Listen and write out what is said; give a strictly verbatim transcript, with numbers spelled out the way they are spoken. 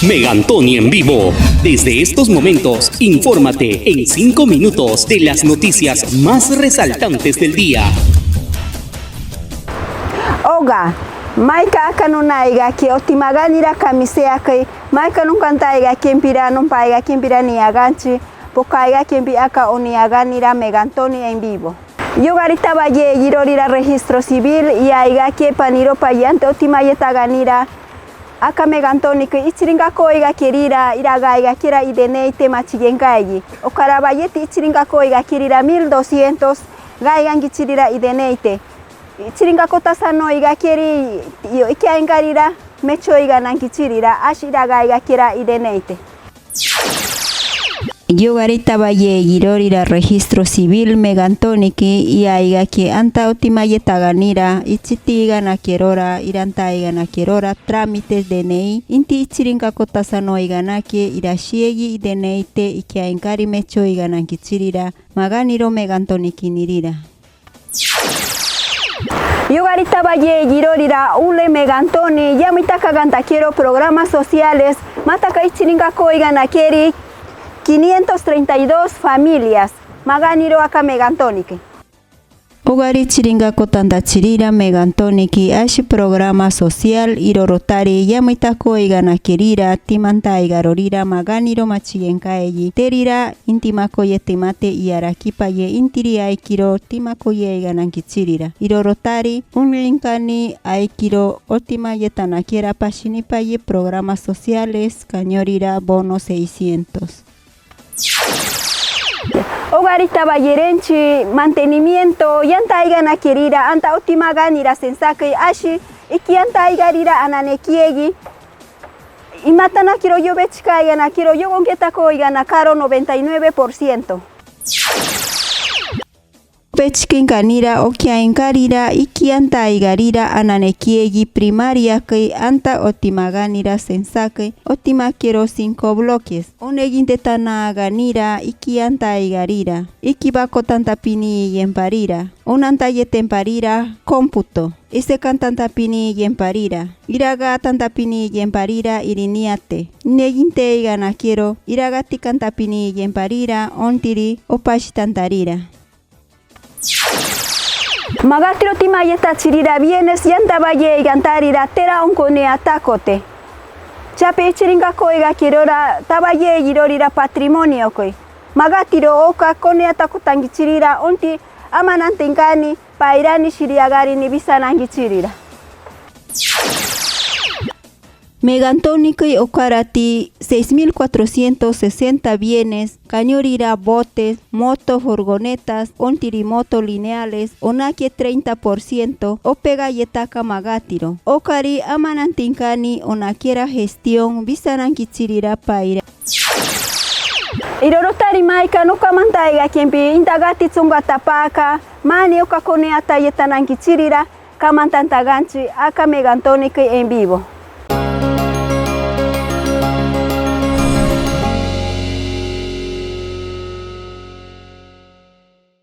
Megantoni en vivo. Desde estos momentos, infórmate en cinco minutos de las noticias más resaltantes del día. Oga, maika aka nunaiga ke oti maganira kamisea ke, maika nunkantaaiga kempira, nunpaaiga kempira niaganchi, pokaaiga kempi aka oniaganira Megantoni en vivo. Yugari tabaye yirorira Registro Civil, i aiga ke paniro paye ante oti mayetaganira aka Megantoni ke ichiringa koiga kerira, iragaiga kera i DNI te machigenkayi. Okara bayeti ichiringa koiga kerira mil doscientos, gaiga ngichirira i DNI te. Ichiringa kota sanoiga keri, iyo ikiainkarira mechoiga nangichirira, ashi iragaiga kera i DNI te. Yugari tabaye yirorira Registro Civil Megantoni ke, i aiga ke anta oti mayetaganira, ichitiigana kerora, irantaaigana kerora, trámites DNI, inti ichiringa kota sanoiga nake, irashiegi i DNI te, ikiainkari mechoiga nangichirira, maganiro Megantoni ke nirira. Yugari tabaye yirorira ule Megantoni, yamuitaka ganda kero programas sociales, mataka ichiringa koiga nakeri quinientos treinta y dos familias, maganiro aka Megantoni ke. Ugari ichiringa kota ndachirira Megantoni ke ashi programa social, irorotari yamuita koiga nakerira, timantaiga rorira, maganiro machigenkaeyi terira, intima koye timate i arakii paye intiri aikiro, tima koye aiga nangichirira. Irorotari, uni inkani aikiro, oti mayeta nakera pashini paye programas sociales, kanyorira bono seiscientos. Ugari tabaye renchi mantenimiento, yantaiga nakerira, anta oti maganira sensake, ashi, ikiantaigarira ananekiegi, i matanakiro yubechikaiga nakiro, yugongieta koiga nakaro noventa y nueve por ciento. Bechikinkanira, okiainkarira, ikiantaigarira, ananekiegi primaria ke, anta oti maganira sensake, oti makero cinco bloques. Oneginte tanaaganira, ikiantaigarira, ikibako tantapini yemparira, onantaye temparira, cómputo, isekan tantapini yemparira, iraga tantapini yemparira, iriniate, ineginteiga nakero, iraga tikan tantapini yemparira, ontiri, opashi tantarira. Magatiro tima yeta chirira bienes, yan tabaye igantarira tera onkone atakote. Chape ichiringa koiga kerora, tabaye yirorira patrimonio koi. Magatiro oka kone atakotangichirira, onti amanantinkani, pairani shiriagarini bisanangichirira. Megantoni ke okarati seis mil cuatrocientos sesenta bienes, kanyorira botes, moto, furgonetas, ontiri moto lineales, onake treinta por ciento, opega yetaka magatiro. Okari amanantinkani onakera gestión, bisanangichirira paira. Irorotari maika nukamantaiga kempi, inta gati chunga tapaka, mani oka kone ata yetanangichirira, kamantanta ganchi, aka Megantoni ke en vivo.